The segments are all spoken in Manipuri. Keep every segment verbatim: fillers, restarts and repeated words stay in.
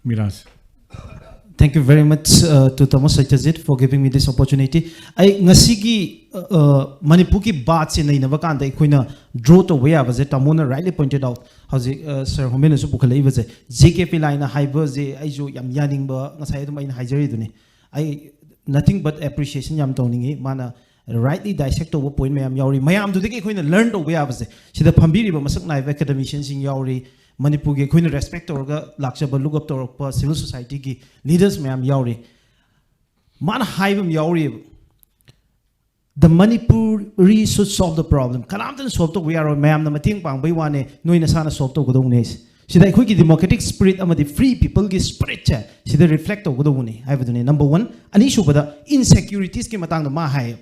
Miraj. Thank you very much uh, to Tamas Satyajit for giving me this opportunity. ꯑꯩ ꯉꯁꯤꯒꯤ uh, uh, ꯃꯅꯤꯄꯨꯔꯒꯤ ꯕꯥꯠꯁꯦ ꯅꯩꯅꯕ ꯀꯥꯟꯗ ꯑꯩꯈꯣꯏꯅ ꯗ꯭ꯔꯣ ꯇꯧꯕ ꯌꯥꯕꯁꯦ, ꯇꯥꯃꯣꯅ rightly pointed out, ꯍꯧꯖꯤꯛ ꯁꯔ ꯍꯣꯃꯦꯅꯁꯨ ꯄꯨꯈꯠꯂꯛꯏꯕꯁꯦ, ꯖꯦ ꯀꯦ ꯄꯤ ꯂꯥꯏꯅ ꯍꯥꯏꯕꯁꯦ ꯑꯩꯁꯨ ꯌꯥꯝ ꯌꯥꯅꯤꯡꯕ, ꯉꯁꯥꯏ ꯑꯗꯨꯝ ꯑꯩꯅ ꯍꯥꯏꯖꯔꯤꯗꯨꯅꯤ꯫ ꯑꯩ nothing but appreciation ꯌꯥꯝ ꯇꯧꯅꯤꯡꯉꯤ꯫ ꯃꯥꯅ rightly dissect ꯇꯧꯕ point ꯃꯌꯥꯝ ꯌꯥꯎꯔꯤ꯫ ꯃꯌꯥꯝꯗꯨꯗꯒꯤ ꯑꯩꯈꯣꯏꯅ learn ꯇꯧꯕ ꯌꯥꯕꯁꯦ, ꯁꯤꯗ ꯐꯝꯕꯤꯔꯤꯕ ꯃꯁꯛ ꯅꯥꯏꯕ academician ꯁꯤꯡ ꯌꯥꯎꯔꯤ, ꯃꯅꯤꯄꯨꯔꯒꯤ ꯑꯩꯈꯣꯏꯅ respect ꯇꯧꯔꯒ ꯂꯥꯛꯆꯕ, look up ꯇꯧꯔꯛꯄ civil society ꯒꯤ leaders ꯃꯌꯥꯝ ꯌꯥꯎꯔꯤ꯫ ꯃꯥꯅ ꯍꯥꯏꯕ ꯑꯃ ꯌꯥꯎꯔꯤꯑꯕ, "The Manipuri should solve the problem." ꯀꯅꯥꯝꯇꯅ solve ꯇꯧꯕ ꯌꯥꯔꯣꯏ, ꯃꯌꯥꯝꯅ ꯃꯇꯦꯡ ꯄꯥꯡꯕꯩ ꯋꯥꯅꯦ, ꯅꯣꯏ ꯅꯁꯥꯅ solve ꯇꯧꯒꯗꯧꯅꯦ꯫ ꯁꯤꯗ ꯑꯩꯈꯣꯏꯒꯤ democratic spirit ꯑꯃꯗꯤ free people ꯒꯤ spirit ꯁꯦ ꯁꯤꯗ reflect ꯇꯧꯒꯗꯧꯕꯅꯤ ꯍꯥꯏꯕꯗꯨꯅꯤ꯫ Number one꯫ ꯑꯅꯤꯁꯨꯕꯗ, insecurities ꯀꯤ ꯃꯇꯥꯡꯗ ꯃꯥ ꯍꯥꯏ꯫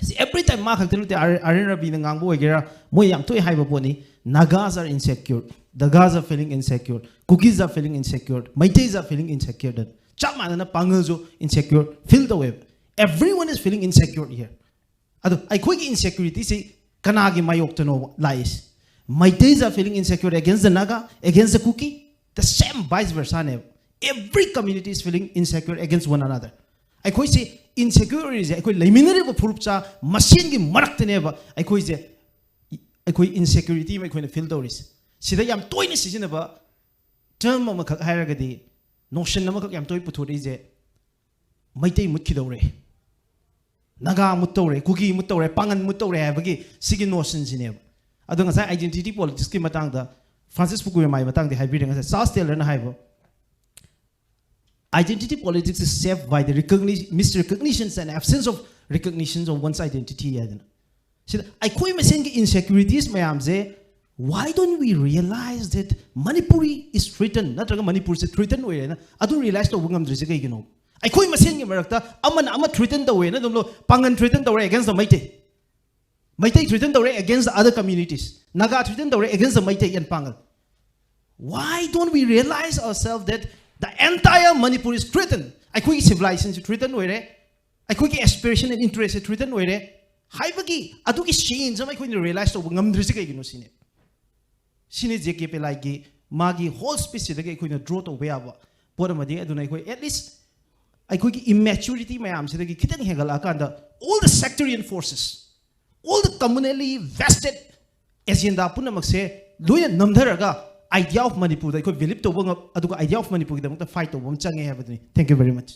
ꯁꯤ every time ꯃꯥ ꯈꯛꯇ ꯅꯠꯇꯦ, ꯑꯥꯔ ꯑꯦꯟ ꯔꯕꯤꯅ ꯉꯥꯡꯕ ꯑꯣꯏꯒꯦꯔꯥ, ꯃꯣꯏ ꯌꯥꯝ ꯇꯣꯏ ꯍꯥꯏꯕ ꯄꯣꯠꯅꯤ꯫ Nagas are insecure, Nagas are feeling insecure, Kukis are feeling insecure, Meiteis are feeling insecure. ꯆꯞ ꯃꯥꯟꯅꯅ ꯄꯥꯡꯒꯜꯁꯨ insecure feel ꯇꯧꯋꯦꯕ꯫ Everyone is feeling insecure here. ꯑꯗꯣ ꯑꯩꯈꯣꯏꯒꯤ insecurity ꯁꯤ ꯀꯅꯥꯒꯤ ꯃꯥꯌꯣꯛꯇꯅꯣ ꯂꯥꯛꯏꯁꯦ? Meiteis are feeling insecure against the Naga, against the Kuki. The same vice versa ꯅꯦꯕ꯫ Every community is feeling insecure against one another. ꯑꯩꯈꯣꯏꯁꯤ insecure ꯑꯣꯏꯔꯤꯁꯦ ꯑꯩꯈꯣꯏ ꯂꯩꯃꯤꯟꯅꯔꯤꯕ ꯐꯨꯔꯨꯞꯆꯥ ꯃꯁꯦꯟꯒꯤ ꯃꯔꯛꯇꯅꯦꯕ꯫ ꯑꯩꯈꯣꯏꯁꯦ, ꯑꯩꯈꯣꯏ insecurity ꯑꯃ ꯑꯩꯈꯣꯏꯅ feel ꯇꯧꯔꯤꯁꯦ꯫ ꯁꯤꯗ ꯌꯥꯝ ꯇꯣꯏꯅ ꯁꯤꯖꯤꯟꯅꯕ term ꯑꯃꯈꯛ ꯍꯥꯏꯔꯒꯗꯤ, notion ꯑꯃꯈꯛ ꯌꯥꯝ ꯇꯣꯏ ꯄꯨꯊꯣꯔꯛꯏꯁꯦ, "ꯃꯩꯇꯩ ꯃꯨꯠꯈꯤꯗꯧꯔꯦ, ꯅꯥꯒꯥ ꯃꯨꯠꯇꯧꯔꯦ, ꯀꯨꯀꯤ ꯃꯨꯠꯇꯧꯔꯦ, ꯄꯥꯉꯟ ꯃꯨꯠꯇꯧꯔꯦ" ꯍꯥꯏꯕꯒꯤ ꯁꯤꯒꯤ notion ꯁꯤꯅꯦꯕ꯫ ꯑꯗꯣ ꯉꯁꯥꯏ identity politics ꯀꯤ ꯃꯇꯥꯡꯗ ꯐ꯭ꯔꯥꯟꯁꯤꯁ ꯐꯨꯀꯨꯌꯥꯃꯥꯒꯤ ꯃꯇꯥꯡꯗꯤ ꯍꯥꯏꯕꯤꯔꯦ꯫ ꯉꯁꯥꯏ ꯆꯥꯔꯜꯁ ꯇꯦꯂꯔꯅ ꯍꯥꯏꯕ, "Identity politics is shaped by the recogni- misrecognitions and absence of recognitions of one's identity" ꯍꯥꯏꯗꯅ꯫ ꯁꯤꯗ ꯑꯩꯈꯣꯏ ꯃꯁꯦꯟꯒꯤ insecurities ꯃꯌꯥꯝꯁꯦ, "Why don't we realize that Manipuri is threatened?" ꯅꯠꯇ꯭ꯔꯒ ꯃꯅꯤꯄꯨꯔꯁꯦ threaten ꯑꯣꯏꯔꯦꯅ ꯑꯗꯨ realize ꯇꯧꯕ ꯉꯝꯗ꯭ꯔꯤꯁꯦ ꯀꯩꯒꯤꯅꯣ? ꯑꯩꯈꯣꯏ ꯃꯁꯦꯟꯒꯤ ꯃꯔꯛꯇ ꯑꯃꯅ ꯑꯃ threaten ꯇꯧꯋꯦꯅ ꯑꯗꯨꯝ ꯂꯣ-, ꯄꯥꯡꯒꯟ threaten ꯇꯧꯔꯦ against the Meitei, Meitei threaten ꯇꯧꯔꯦ against the other communities, Naga threaten ꯇꯧꯔꯦ against the ꯃꯩꯇꯩ and ꯄꯥꯡꯒꯜ꯫ "Why don't we realize ourselves that the entire Manipur is threatened?" ꯑꯩꯈꯣꯏꯒꯤ civilization ꯁꯤ threaten ꯑꯣꯏꯔꯦ, ꯑꯩꯈꯣꯏꯒꯤ aspiration and interest ꯁꯤ threaten ꯑꯣꯏꯔꯦ ꯍꯥꯏꯕꯒꯤ ꯑꯗꯨꯒꯤ sense ꯑꯃ ꯑꯩꯈꯣꯏꯅ realize ꯇꯧꯕ ꯉꯝꯗ꯭ꯔꯤꯁꯦ ꯀꯩꯒꯤꯅꯣ ꯁꯤꯅꯦ꯫ ꯁꯤꯅꯤ ꯖꯦ ꯀꯦ ꯄꯦꯂꯥꯏꯒꯤ ꯃꯥꯒꯤ ꯍꯣꯜ ꯁ꯭ꯄꯤꯆꯁꯤꯗꯒꯤ ꯑꯩꯈꯣꯏꯅ ꯗ꯭ꯔꯣ ꯇꯧꯕ ꯌꯥꯕ ꯄꯣꯠ ꯑꯃꯗꯤ ꯑꯗꯨꯅ ꯑꯩꯈꯣꯏ ꯑꯦꯠ ꯂꯤꯁ ꯑꯩꯈꯣꯏꯒꯤ ꯏꯃꯦꯆꯨꯔꯤꯇꯤ ꯃꯌꯥꯝꯁꯤꯗꯒꯤ ꯈꯤꯇꯪ ꯍꯦꯟꯒꯠꯂꯛꯑꯀꯥꯟꯗ all the sectarian forces, all the communally vested agenda ꯄꯨꯝꯅꯃꯛꯁꯦ ꯂꯣꯏꯅ ꯅꯝꯊꯔꯒ idea of ꯃꯅꯤꯄꯨꯔꯗ ꯑꯩꯈꯣꯏ ꯕꯤꯂꯤꯞ ꯇꯧꯕ ꯉꯝ ꯑꯗꯨꯒ idea of ꯃꯅꯤꯄꯨꯔꯒꯤꯗꯃꯛꯇ ꯐꯥꯏꯠ ꯇꯧꯕ ꯑꯃ ꯆꯪꯉꯦ ꯍꯥꯏꯕꯗꯨꯅꯤ꯫ Thank you very much.